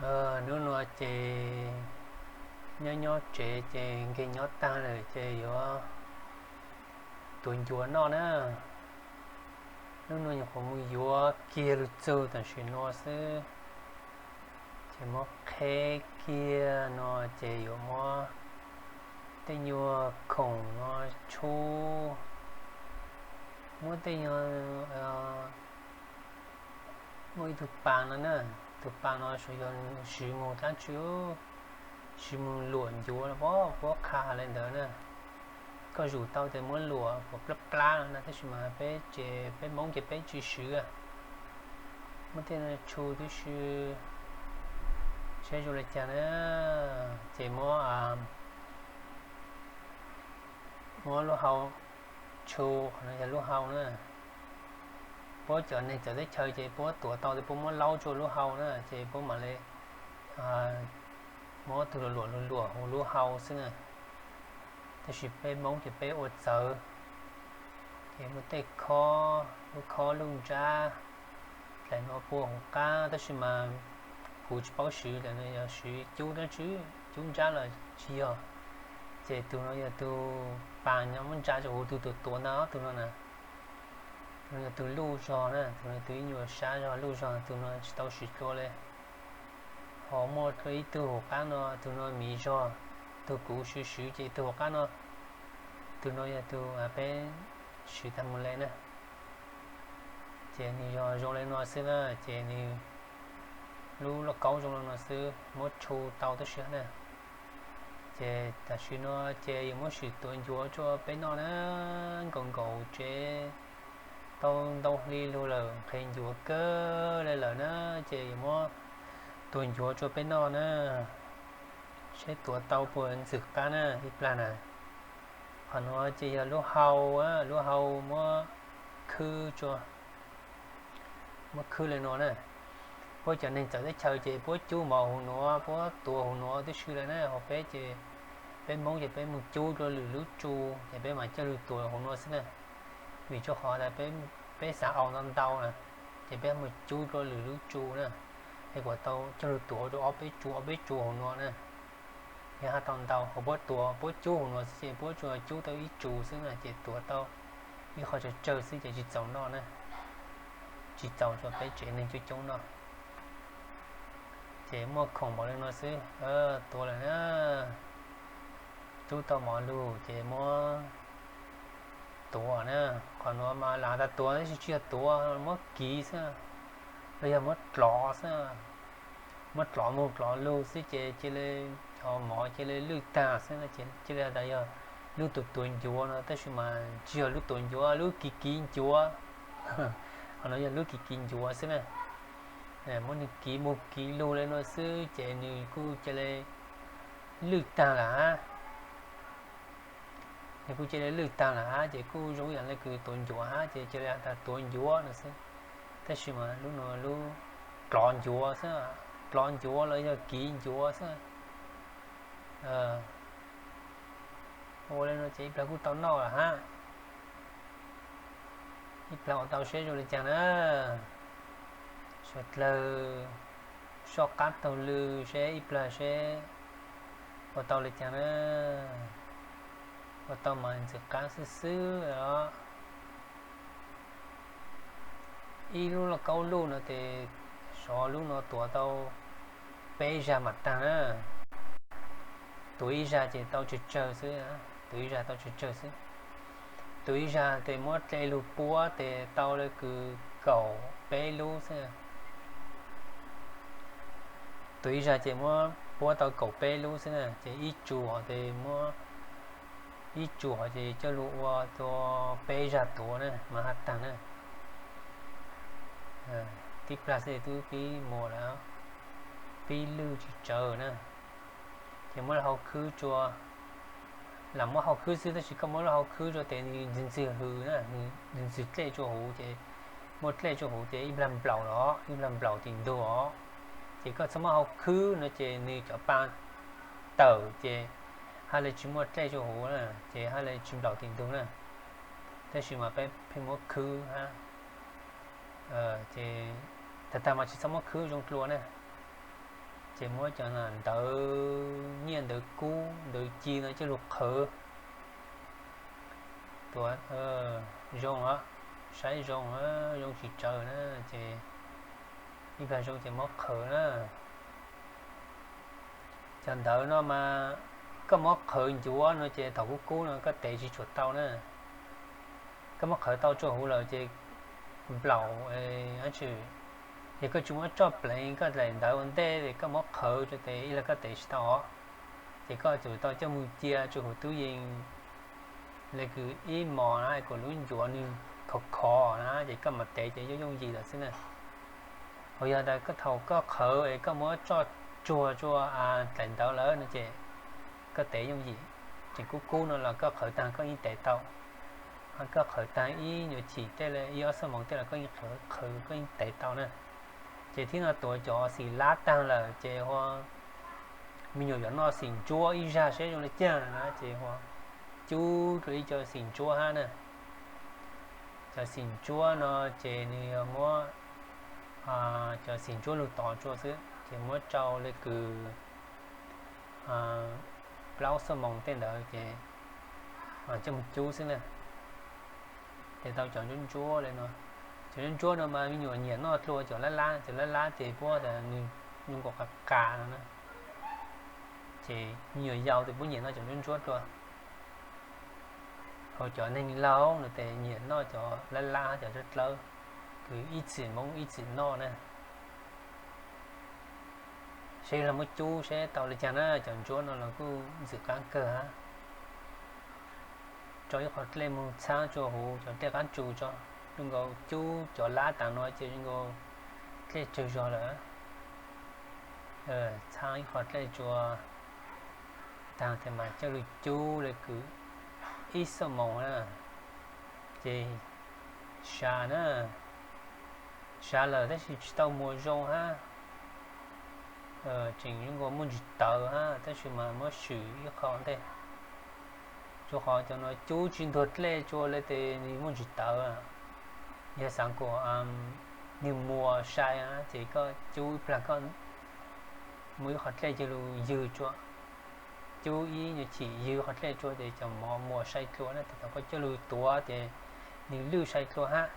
Hnub no ces nyob nyob tsev ces nkeeg nyob tag lawm ces yuav tuav ncuav noj na. Hnub no nyuam qhuav mus yuav kiag lug txug tam sim no xwb, ces muab qheb kiag no ces yuav muab tej nyuag khoom no tshub, muab tej nyuag, muaj ib tug pas no na, tus pas no yog siv mus dlaab tsi, siv mus luam ncuav los puab qha le ntawd na. Koj zum tau tes muab luam kom plab plab no na, tab sis mas peb ces peb Moob ces peb tsis siv. Muab tej no tshub tib si, saib zoo le caag na, ces muab, muab lub hau tshub, qhov no yog lub hau na. Puab cov neeg txawv teb chaws ces puab tuav tau tes puab muab laub tsua lub hau na, ces puab mam li muab tug luam luam luam huv lub hau xwb na. Tab sis peb Moob ces peb ua txawv, ces muaj tej khob, lub khob lub ntsab dlaim no pua huv qaab, tab sis mas kuv tsis paub siv, dlaim no yog siv cub dlaab tsi, cub ntsab los tsis yog. Ces tug no yog tug pas nyob muab ntsa rua huv tug tuav tuav ntawd, tug no na. Tug no yog tug luj zog na, tug no tug ib nyuas sab zog luj zog, tug no tsis tau siv dlua le. Ho muaj dlua ib tug huv qaab no, tug no miv zog, tug kuv siv siv ces tug huv qaab no, tug no yog tug peb siv tag mus le na. Ces nwg yog zoo le no xwb na, ces nwg lub lauj kaub zoo le no xwb, muab tshub tau tib si na. Ces tam sim no ces yuav muab sim tuav ncuav rua peb noj na. Nkaum nkaum tsev tau ntau hli lug lawm, nqhis ncuav kawg le lawm na, ces yuav muab tuav ncuav rua peb noj na. Saib tuav tau puas ntxwm qab na ib plag na. Qhov no ces yog lub hau, lub hau muab khwb tsua, muab khwb le no na. Puab cov neeg txawv teb chaws ces puab cub mov huv nuav, puab tuav huv nuav tib si le na, ho peb ces peb Moob ces peb mus cub dlua lwm lub tsu, ces peb mam coj lug tuav huv nuav xwb na. Vim rua qhov tas peb xav au ntau ntau na, ces peb mus cub dlua lwm lub tsu na, es kuas tau coj lug tuav rua ob peb tsu, ob peb tsu huv nuav na. Yog hab tau ntau, ho puab tuav, puab cub huv nuav xwb ces puab tsuas cub tau ib tsu xwb na, ces tuav tau ib qho tsawg tsawg xwb ces tsis txaus noj na, tsis txaus rua peb tsev neeg coob coob noj. Ces muaj khoom npaum le no xwb, tuav lawm na, cub tau mov lug ces muab tuav na. Qhov nuav mas lam tas tuav tab sis tsis yog tuav, muab kiv xwb, los yog muab dlov xwb. Muab dlov moog dlov lug xwb ces cia li, cov mov cia li lwj tag xwb, cia li has tas yog lub tuav tuav ncuav no, tab sis mas tsis yog lub tuav ncuav, lub kiv kiv ncuav. Qhov no yog lub kiv kiv ncuav xwb na. Muab nwg kiv moog kiv lug le no xwb ces nwg kuj cia li lwj tag lawm hab. Nwg kuj cia li lwj tag lawm hab, ces kuj zoo ib yam le kws tuav ncuav hab, ces cia li has tas tuav ncuav no xwb. Tab sis mas lub no lub dlov ncuav xwb, dlov ncuav los yog kiv ncuav xwb. Ua le no ces ib plag kuj tau noj lawm hab. Ib plag ua tau seb zoo le caag na. Suav dlawg soj qab taug lw seb ib plag seb ua tau le caag na. Ua tau mas ntxim qab xwb xwb os. Ib lub lauj kaub luj no tes, sov lub no tuav tau peb zag mam tag na. Tuav ib zag ces tau tsawg tsawg xwb, tuav ib zag tau tsawg tsawg xwb. Tuav ib zag tes muab dle lug puab tes tau le kws kaum peb lub xwb. Tuav ib zag ces muab puab tau kaum peb lub xwb na, ces ib tsu tes muab, ib tsu ces coj lug ua tau peb zag tuav na mas hab tag na. Tib plag xwb twb pib muas lawm, pib lwj tsis tsawv na. Ces muab lub hau khwb tsua, lam muab hau khwb xwb tab sis koj muab lub hau khwb tsua tes nws ntxwg ntxwg hws na, nws ntxwg ntxwg dlej tsua huv ces, muaj dlej tsua huv ces ib plag nplaum los, ib plag nplaum tim ntug os. Ces koj txhob muab hau khwb no ces nws cov pa tawm ces hab le tsis muaj dlej tsua huv na, ces hab le tsis nplaum tim ntug na. Tab sis mas peb pheej muab khwb hab. Ces tag tag mas tsis txhob muab khwb zoo dlua na. Ces muab cov ntawv nyiaj ntawv kub ntawv ci no coj lug qhwv. Tuav zoo, saib zoo, zoo tsis tsawv na, ces ib plag zoo ces muab qhwv na. Cov ntawv no mas koj muab qhwv ncuav no ces thaum kub kub no koj tev tsis tshua tau na. Koj muab qhwv tau tsua huv lawm ces nplaum, yog koj tsis muab tsoj pleev koj daim ntawv ua ntej, koj muab qhwv rua tes ib leeg koj tev tsis tau os. Ces koj tsum tau coj mus cia tsua huv tub yees le kws ib mos na, kuas lub ncuav nws khov khov na, ces koj mam tev ces yooj yooj yim lawm xwb na. Ho yog tas koj thaum koj qhwv es koj muab tsoj tsuag tsua daim ntawv lawm no ces koj tev yooj yim. Tseem kub kub no los koj qhwv taag koj yeej tev tau. Koj qhwv taag ib nyuag chim tej le ib ob xuab moos tej los koj yeej qhwv, koj yeej tev tau na. Ces thib no tuav cov xim lab taag lawm ces ua me nyuam yuav noj xim ntsuab ib zag seb zoo le caag na, ces ua cub rua ib co xim ntsuab hab na. Cov xim ntsuab no ces nws yog muab cov xim ntsuab lug tod tsua xwb, ces muab rau le kws plaub xuab moos tej ntawd ces coj mus cub xwb na. Ces tau cov ntsuab ntsuab le no. Cov ntsuab ntsuab no mas me nyuam nyiam noj dlua cov lab lab, cov lab lab ces puab tas nws zoo nkaus qas qas no na. Ces me nyuam yaus tes puab nyiam noj cov ntsuab ntsuab dlua. Ho cov neeg laug no tes nyiam noj cov lab lab cov dlawb dlawb, kws ib txwm Moob ib txwm noj na. Seb yog muab cub seb tau le caag na, cov ntsuab no los kuj ntxim qaab kawg hab. Rau ib qho dlej moog txhaab tsua huv cov dlej qaab tsu tso, zoo nkaus cub cov lab taag no ces zoo nkaus dlej tsawg zog lawm. Txhaab ib qho dlej tsua taag tes mas coj lug cub le kws ib xuab moos na, ces sa na, sa lawm tab sis tsis tau muag zoo hab. Tseem zoo nkaus muaj ntsis tawv hab tab sis mas muab swm ib qho ntej. Rua qhov cov no cub tsi ntuag dlej tsua le tes nws muaj ntsis tawv. Yog xaav kuas nws muag sai ces koj cub ib plag koj muaj ib qho dlej coj lug ywg tsua. Cub ib nyuag chim ywg qhov dlej tsua ces cov mov muag sai dlua na, tes thaum koj coj lug tuav ces nws lwj sai dlua hab,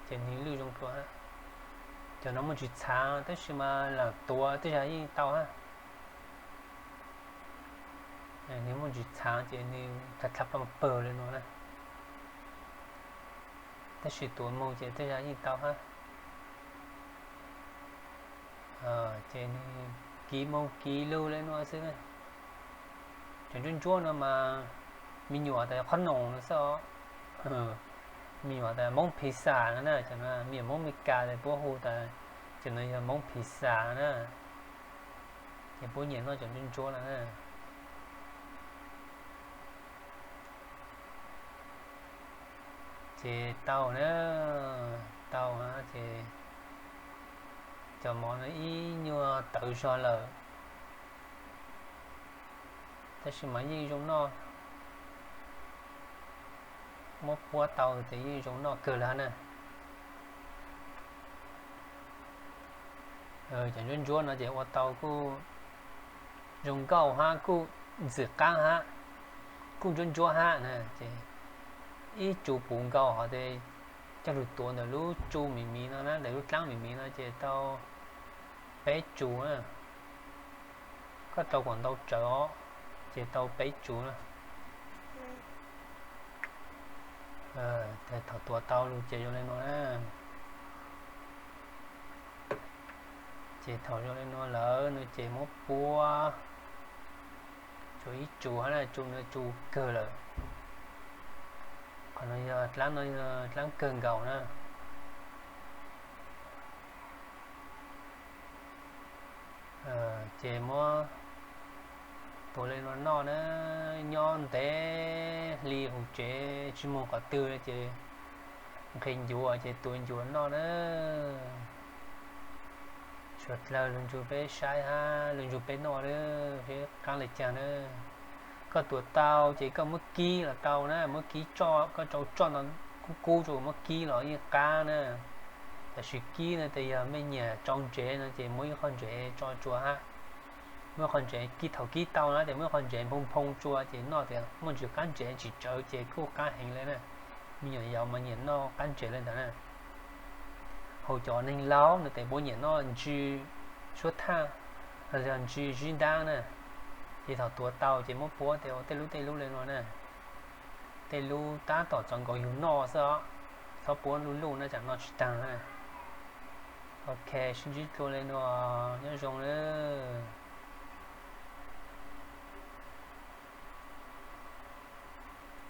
ces nws lwj zoo dlua hab. Cov no muaj ntsis txhaav tab sis mas lam tuav tej zag yeej tau hab. Nws muaj ntsis txhaav ces nws dlha dlha pawg pawg le nuav na, tab sis tuav moog ces tej zag yeej tau hab. Ces nws kiv moog kiv lug le nuav xwb na. Cov ntsuab ntsuab no mas me nyuam tas qhob noom no xwb os. Me nyuam tas Moob pizza no na, cov no me nyuam Moob Meskas tas puab hu tas cov no yog Moob pizza no na. Ces puab nyiam noj cov ntsuab ntsuab no na. Ces tau na, tau na ces cov mov no ib nyuag tawv zog lawm, tab sis mas yeej zoo noj. Muab puab tau ces yeej zoo noj kawg le hab na. Cov ntsuab ntsuab no ces ua tau kuj zoo nkauj hab kuj ntxim qaab hab, kuj ntsuab ntsuab hab na. Ces ib tsu puv nkaus hov tes coj lug tuav ntawm lub tsu me miv no na, ntawm lub dlaab me miv no ces tau peb tsu na. Koj rau kom ntau tsawv os, ces tau peb tsu na. Thaum tuav tau lug ces zoo le nuav na. Ces thaum zoo le nuav lawm no ces muab puab tsuas ib tsu hab na, tsu no tsu kawg lawm. Qhov no yog dlaab no yog dlaab kawg nkaus na. Ces muab tuav le nuav noj na, nyob ntev hli huv tsev tsis moog qhov twg ces nqhis ncuav ces tuav ncuav noj na. Suav dlawg lug nrug peb saib hab lug nrug peb noj na, seb qaab le caag na. Koj tuav tau ces koj muab kib los tau na, muab kib tso, koj rau tsoj no kub kub rua muab kib los yeej qaab na. Tab sis kib no tes yog mej nyiam tsau ntsev no ces muab ib qho ntsev tso tsua hab. Muaj qhov ntsev kib thaum kib tau na ces muaj qhov ntsev nphoo nphoo tsua ces noj tias muaj ntsis qab ntsev tsis tsawv ces kuj qab heev li na. Me nyuam yaus mas nyiam noj qab ntsev li ntawd na. Hos cov neeg laus no ces puab nyiam noj ntsw suab thaj, los yog ntsw zib ntab na. Ces thaum tuav tau ces muab puab tej lub tej lub li no na. Tej lub tab tom txaus nkaus yus noj xwb os. Txhob puab luj luj na tsam noj tsis taag na. Ok, sib ntsib dlua li no, nyob zoo nawb.